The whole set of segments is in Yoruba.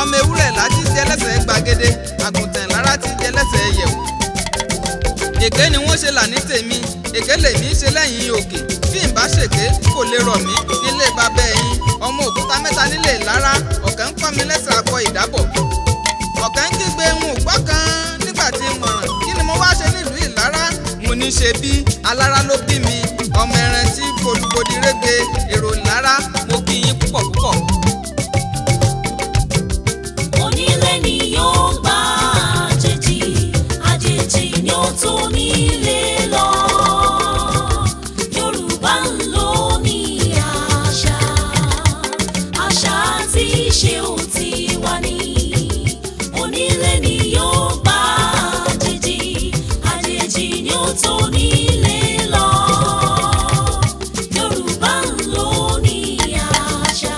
Ọmọ ewúrẹ́ láti jẹ lẹ́sẹ̀ gbàgede, àgùntàn lára ti jẹ lẹ́sẹ̀ yẹ̀wò. Èké ni wọ́n ṣe là ní tèmi, èké lèmi ṣe lẹ́yìn òkè. Bí n bá ṣèké kò lè rọ̀ mí nílé bàbá ẹ̀yin. Ọmọ òkúta mẹ́ta nílé lára, ọ̀kẹ́ ń kọ́ mi lẹ́sẹ̀ akọ ìdábọ̀. Ọ̀kẹ́ ń kígbe ń gbọ́ kan nígbà tí mo ràn. Kí ni mo wá ṣe nílùú Ìlara? Mo ní ṣe bí alára ló bí mi. Ọmọ ẹran tí bolúbodì régbe èrò lára, mo kí yín púpọ̀ púpọ̀. Onílé ni yóò gba àjèjì, àjèjì ni ó tó nílé lọ. Yorùbá ń lò ní àṣà, àṣà tí ṣe ò ti wá ní. Onílé ni yóò gba àjèjì, àjèjì ni ó tó nílé lọ. Yorùbá ń lò ní àṣà,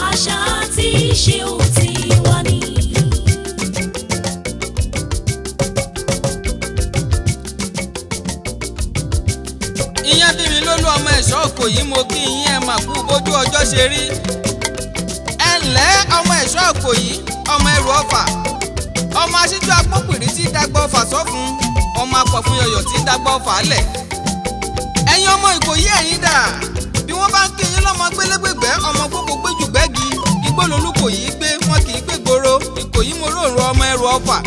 àṣà tí ṣe ò ti wá ní. Ìyẹn bí mi lólú ọmọ ẹ̀ṣọ́ òkò yìí, mo kí yín ẹ mà kú bójú ọjọ́ ṣe rí. Ẹ ǹlẹ́ ọmọ ẹ̀ṣọ́ òkò yìí, ọmọ ẹrù ọfà, ọmọ aṣíjú apópìrí tí dàgbà ọfà sọ́fun, ọmọ akọ̀fun yọ̀yọ̀ tí dàgbà ọfà lẹ̀. Ẹ̀yin ọmọ Ìkòyí ẹ̀yin dà, bí wọ́n bá ń kí yín lọ́mọ gbélégbègbẹ́, ọmọ gbogbo gbéjùgbẹ́gi, igbó lolúkòyí gbé, wọn kì í gbé gbòòrò. Ìkòyí mo róòrò ọmọ ẹrù ọfà.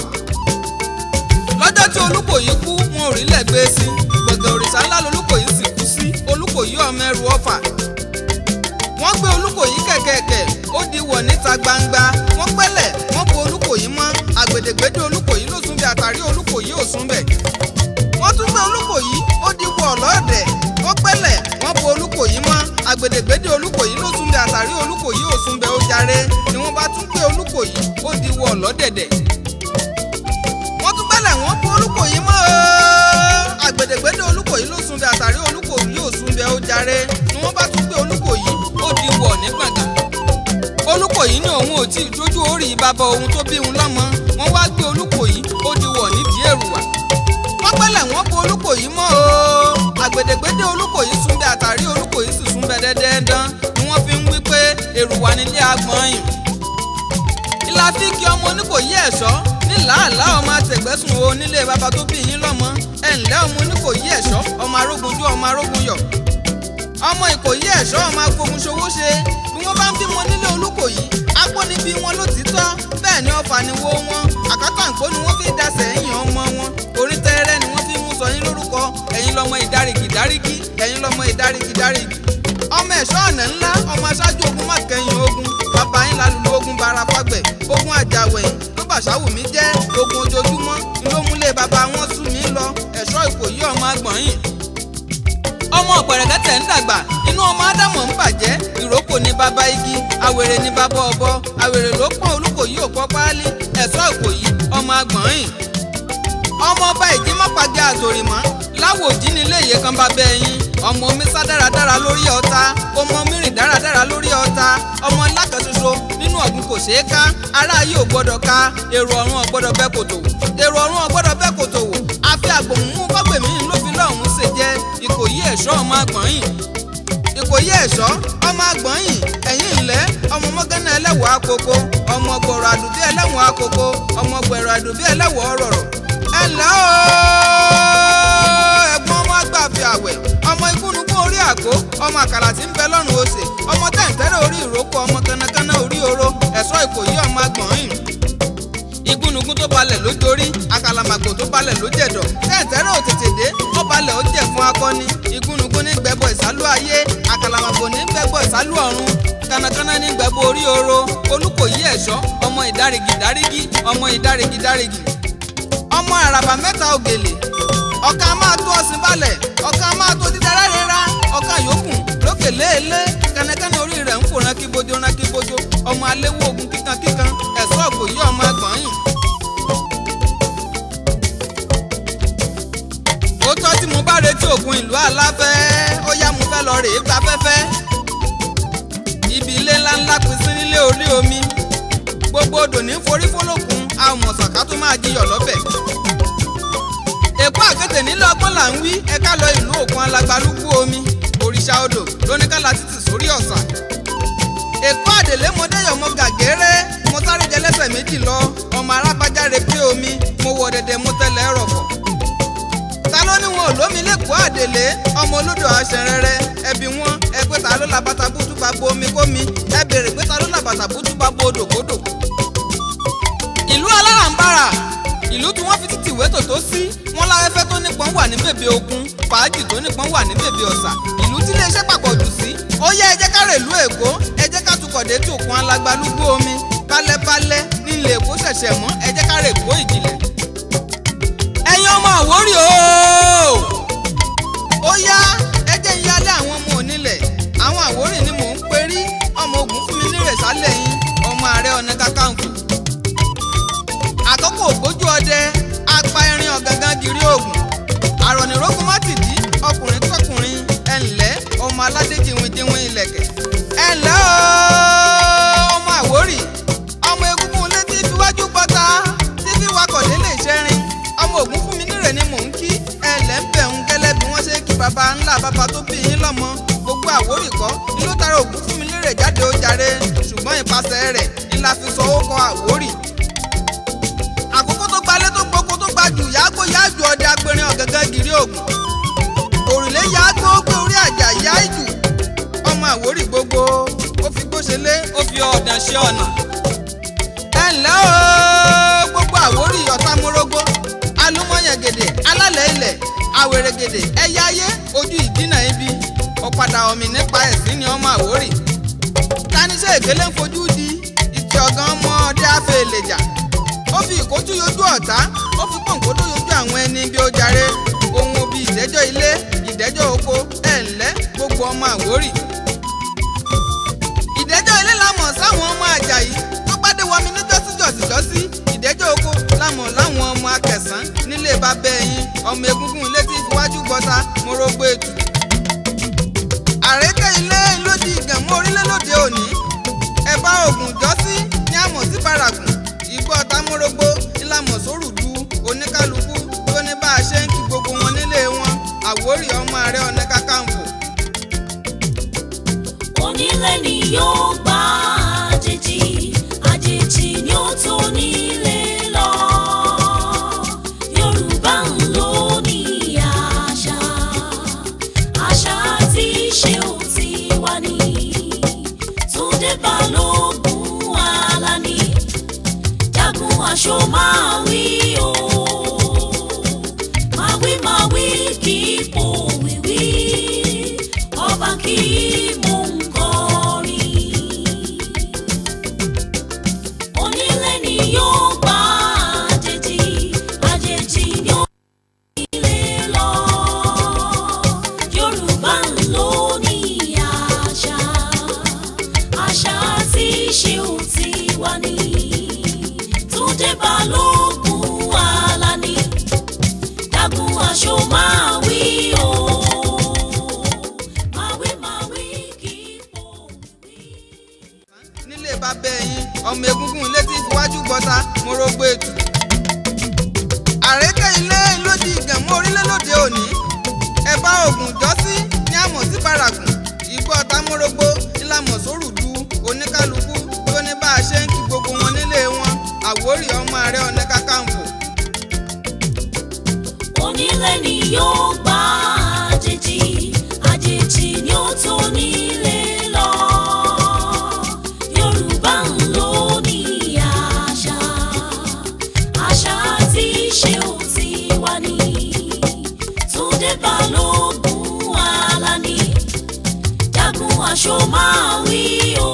Lọ́jọ́ tí Olúkòyí kú, wọn ò rí lẹ́gbẹ̀ẹ́ sí. Gbọ̀ngàn òrìṣà ńlá lolúkòyí sì kú sí. Olúkòyí ọmọ ẹrù ọfà. Wọ́n gbé Olúkòyí kẹ̀kẹ̀kẹ̀, ó di wọ̀ níta gbangba. Wọ́n pẹ́lẹ̀, wọ́n bo Olúkòyí mọ́. Àgbèdègbèdè Olúkòyí ló sún bí àtàrí Olúkòyí ò sún bẹ̀. Wọ́n tún gbé Olúkòyí, ó di wọ̀ lọ́ọ̀dẹ̀. Wọ́n pẹ́lẹ̀, wọ́n bo Olúkòyí mọ́. Àgbèdègbèdè Olúkòyí ló sún bí àtàrí Olúkòyí ò sún bẹ̀ ó jàre. Ni wọ́n bá tún gbé Olúkòyí, ó di wọ̀ lọ́dẹ̀dẹ̀. Wọ́n tún gbẹ́lẹ̀, wọ́n bo Olúkòyí mọ́ ooo. Àgbèdègbèdè Olúkòyí ló sún bẹ àtàrí Olúkòyí ò sún bẹ ó jàre. Ni wọ́n bá tún gbé Olúkòyí, ó di wọ̀ ní gbọ̀ngàn. Olúkòyí ní òun ò tí ì dójú orí bàbá òun tó bí òun lọ́mọ. Wọ́n wá gbé Olúkòyí, ó di wọ̀ nídìí Èrúwà. Wọ́n gbẹ́lẹ̀, wọ́n bo Olúkòyí mọ́ ooo. Àgbèdègbèdè Olúkòyí sún bẹ àtàrí Olúkòyí sì sún bẹ dẹ́dẹ́dán. Ni wọ́n fi ń wí pé Èrúwà nílé agbọ̀nyìn. Ìlà fi kí ọmọ Oníkòyí ẹ̀ṣọ́ ní làálàá ọmọ àtẹ̀gbẹ́sùn o nílé bàbá tó bí yín lọ́mọ. Ẹ ǹlẹ́ ọmọ Oníkòyí ẹ̀ṣọ́, ọmọ arógunjú, ọmọ arógunyọ̀. Ọmọ Ìkòyí ẹ̀ṣọ́, ọmọ afogunṣowó ṣe. Bí wọ́n bá ń bímọ nílé Olúkòyí, apó ni bí wọn lótìítọ́, bẹ́ẹ̀ ni ọfà ni wo wọn. Àkátàǹkó ni wọ́n fi dasẹ̀ ẹ̀yìn ọmọ wọn. Orí tẹ́rẹ́ ni wọ́n fi mú sọ yín lórúkọ. Ẹ̀yin lọmọ ìdáríkì dáríkì, ẹ̀yin lọmọ ìdáríkì dáríkì. Ọmọ ẹ̀ṣọ́ ọ̀nà ńlá, ọmọ aṣáájú ogun má kẹ́yìn ogun. Bàbá yín lálùlù ogun bara fagbẹ̀, ogun àjàwẹ̀yìn ló bàṣáwù mí jẹ́, ogun ojoojúmọ́ ló múlé bàbá wọn sú mi lọ. Ẹ̀ṣọ́ Ìkòyí ọmọ agbọ̀nyìn. Ọmọ ọ̀pẹ̀rẹ̀kẹ́tẹ̀ ń dàgbà, inú ọmọ Ádámọ̀ ń bàjẹ́. Ìrókò ní bàbá igi, àwèrè ní bàbá ọ̀bọ, àwèrè ló pọ́n Olúkòyí ò pọ́ páálí. Ẹ̀ṣọ́ Ìkòyí ọmọ agbọ̀nyìn. Ọmọ ọba ìjímọ̀pàgẹ́ àtòrìmọ́ láwòjí nílé ìyè kan bàbá ẹ̀yìn. Ọmọ omi sá dáradára lórí ọ̀tá, ọmọ mìrìn dáradára lórí ọ̀tá. Ọmọ ńlá kan ṣoṣo nínú ọ̀gbun kò ṣeé ká. Ará yìí ò gbọ́dọ̀ ká, èrò ọ̀run ò gbọ́dọ̀ bẹ́ kòtò wò. Èrò ọ̀run ò gbọ́dọ̀ bẹ́ kòtò wò. Àfi àgbòmùmú fọ́gbèmí ló fi lọ́hùn ṣe jẹ́. Ìkòyí ẹ̀ṣọ́ ọmọ agbọ̀nyìn. Ìkòyí ẹ̀ṣọ́ ọmọ agbọ̀nyìn. Ẹ̀yìn ńlẹ́ ọmọ mọ́gánná ẹlẹ́wọ̀ akoko, ọmọ gbọ̀rọ̀ àdùbí ẹlẹ́wọ̀n akoko, ọmọ gbọ̀rọ̀ àdùbí ẹlẹ́wọ̀ ọ̀rọ̀rọ̀. Ẹ ǹlẹ́ ooo, ẹ̀gbọ́n ọmọ àgbàfẹ́ àwẹ̀, ọmọ igúnnugún orí àgó, ọmọ àkàlà tí ń bẹ lọ́rùn òsè, ọmọ tẹ̀ǹtẹ̀rẹ̀ orí ìrókò, ọmọ kanakana orí oro. Ẹ̀ṣọ́ Ìkòyí ọmọ agbọ̀nyìn. Igúnnugún tó balẹ̀ ló dorí, àkàlàmàgbò tó balẹ̀ ló jẹ̀dọ̀. Tẹ̀ǹtẹ̀rẹ̀ ò tètè dé, ó balẹ̀ ó jẹ̀ fún akọni. Igúnnugún ní gbẹbọ ìsálú ayé, àkàlàmàgbò ní gbẹbọ ìsálú ọ̀run, kanakana ní gbẹbọ orí oro. Olúkòyí ẹ̀ṣọ́ ọmọ ìdárígì dárígì, ọmọ ìdárígì dárígì. Ọmọ àràbà mẹ́ta ògèlè, ọ̀kan a máa tó ọ̀sìn balẹ̀, ọ̀kan a máa tó dídára rẹra, ọ̀kan yòókù lókè léèlé. Kẹnẹkẹnẹ orí rẹ̀ ń fò ránkíbojo ránkíbojo. Ọmọ aléwó ogun kíkan kíkan. Ẹ̀ṣọ́ Ìkòyí ọmọ agbọ̀nyìn. Òótọ́ tí mo bá retí òkun ìlú aláfẹ́, ó yá mo fẹ́ lọ rèé gba fẹ́fẹ́. Ibi ilé ńláńlá pín sí nílé orí omi. Gbogbo odò ní forí fólókun, a ò mọ̀ sàká tó máa jiyọ̀ lọ́bẹ̀. Èkó àkété nílé ọgbọ́n là ń wí, ẹ̀ka lọ ìlú òkun alagbalúgbú omi. Òrìṣà odò lóníkàlà títì sórí ọ̀sà. Èkó àdèlé mọdéyọ̀mọ gàgéré, Adèlé ọmọ olódò aṣẹrẹrẹ ẹbí wọn ẹ pé ta ló la bàtà bútú bá bo omi kómi ẹ béèrè pé ta ló la bàtà bútú bá bo odò kódò. Ìlú alárànbarà ìlú tí wọ́n fi títì wé tòtó sí wọn láfẹ́fẹ́ tó nípọn wà ní bèbè òkun fàájì tó nípọn wà ní bèbè ọ̀sà ìlú tí iléeṣẹ́ papọ̀ jù sí. Ó yẹ ẹ jẹ́ ká rèlú Èkó ẹ jẹ́ ká tukọ̀ dé tí òkun alágbálúgbó omi balẹ̀balẹ̀ nílẹ̀ Èkó ṣẹ̀ṣẹ̀ mọ́ ẹ jẹ́ ká rè Èkó ìjìnlẹ̀. Ẹ̀yin ọmọ Àwórì ooo ó yá ẹ jẹ́ ń yálé àwọn ọmọ onílẹ̀ àwọn Àwórì ni mò ń perí ọmọ ogun fún mi nírè sálẹ̀ yín ọmọ Ààrẹ Ọ̀nà Kakanfò. Àkókò ògbójú ọdẹ apá erin ọ̀gángan gírí ògùn àrọ̀nìrógún mátìdí ọkùnrin tọkùnrin ẹ̀ǹlẹ́ ọmọ aládé jìnwìnjìnwìn ìlẹ̀kẹ̀ ẹ̀ǹlẹ́ ooo ọmọ Àwórì ọmọ egungun létí fiwájú bọ́ta tí fi wakọ̀ délé ìṣẹ́rin ọmọ ògún fún mi nírè ni mò ń kí ẹ̀ǹlẹ́ ń bẹ̀ ń gẹ́lẹ́ bí wọ́n ṣe kí baba ńlá baba tó bí yín lọ́mọ gbogbo Àwórì kọ́ ni ló tara ògún fún mi nírè jáde ó jàre ṣùgbọ́n ìpasẹ̀ rẹ̀ ni la fi sọ ó kọ Àwórì. Àkókò tó gbalé tó gboko tó gbajù yáágbó yáájú ọdẹ apẹrin ọ̀gángan gírí ògùn òrùlé yáágbó gbé orí àjà yá ìjù ọmọ Àwórì gbogbo ó fi gbóṣe lé ó fi ọ̀dàn ṣe ọ̀nà. Ẹ ǹlẹ́ ooo gbogbo Àwórì ọ̀tá mórógbó alúmọ̀yàngèdè alálẹ̀ ilẹ̀ àwèrègèdè ẹ̀yà ayé ojú ìdínà ibi ọ̀padà ọ̀mì nípa ẹ̀sìn ni ọmọ Àwórì. Taníṣẹ́ ìgbélé ń fojú di ìtì ọ̀gán ọmọ ọdẹ afẹ́ ìlẹ̀jà ó fi ìkójú yójú ọ̀tá ó fi pọ̀npọ́dọ̀ yójú àwọn ẹni bí ó jàre ohun òbí ìdẹ́jọ́ ilé ìdẹ́jọ́ oko ẹ̀ ǹlẹ́ gbogbo ọmọ Àwórì. Ìdẹ́jọ́ ilé la mọ̀ sáwọn ọmọ Àjàyí tó gbádé wọmi ní jọ́síjọ́síjọ́sí ìdẹ́jọ́ oko la mọ̀ láwọn ọmọ Akẹ̀sán nílé bàbá ẹ̀yìn ọmọ egungun ilé tí ìfiwájú gbọ́ta morógbó ètù. Àrékẹ́ ilé lódì ìgànmọ́ orílẹ̀ lóde òní ẹ̀bá ògùn jọ́sí ní àmọ̀ sí Bàràgùn ìgbọ́ tamórógbó ńlámọ̀ sórùdú oníkálukú tó ní bá a ṣe ń kí gbogbo wọn nílé wọn Àwórì ọmọ Ààrẹ Ọ̀nà Kakanfò. Onílé ni yóò gba àjèjì àjèjì ni ó tó nílé lọ. Yorùbá ń lò ní àṣà àṣà tí ṣe ò ti wá ní. Túndé Balógun Àlàní jagun aṣọ máa wí o máa wí máa wí kì í pò wíwí ọba kì í mú nkọrin. Onílé ni yóò gba àjèjì àjèjì ni ó nílé lọ. Yorùbá ń lò ní àṣà àṣà tí ṣe ò ti wá ní. Túndé Balógun Àlàní jagun aṣọ máa wí o máa wí máa wí kì í pò wí. Nílé bàbá ẹ̀yìn ọmọ egungun ilé tí ìfiwájú gbọ́ta morógbó ètù. Àrékẹ́ ilé lódì ìgànmọ́ orílẹ̀ lóde òní ẹ̀bá ògùn jọ́sí ní àmọ̀ sí Bàràgùn ìgbọ́ tamórógbó ńlámọ̀ sórùdú oníkálukú tó ní bá a ṣe ń kí gbogbo wọn nílé wọn Àwórì ọmọ Ààrẹ Ọ̀nà Kakanfò. Onílé ni yóò gba àjèjì àjèjì ni ó tó nílé lọ. Yorùbá ń lò ní àṣà àṣà tí ṣe ò ti wá ní. Túndé Balógun Àlàní jagun aṣọ máa wí o.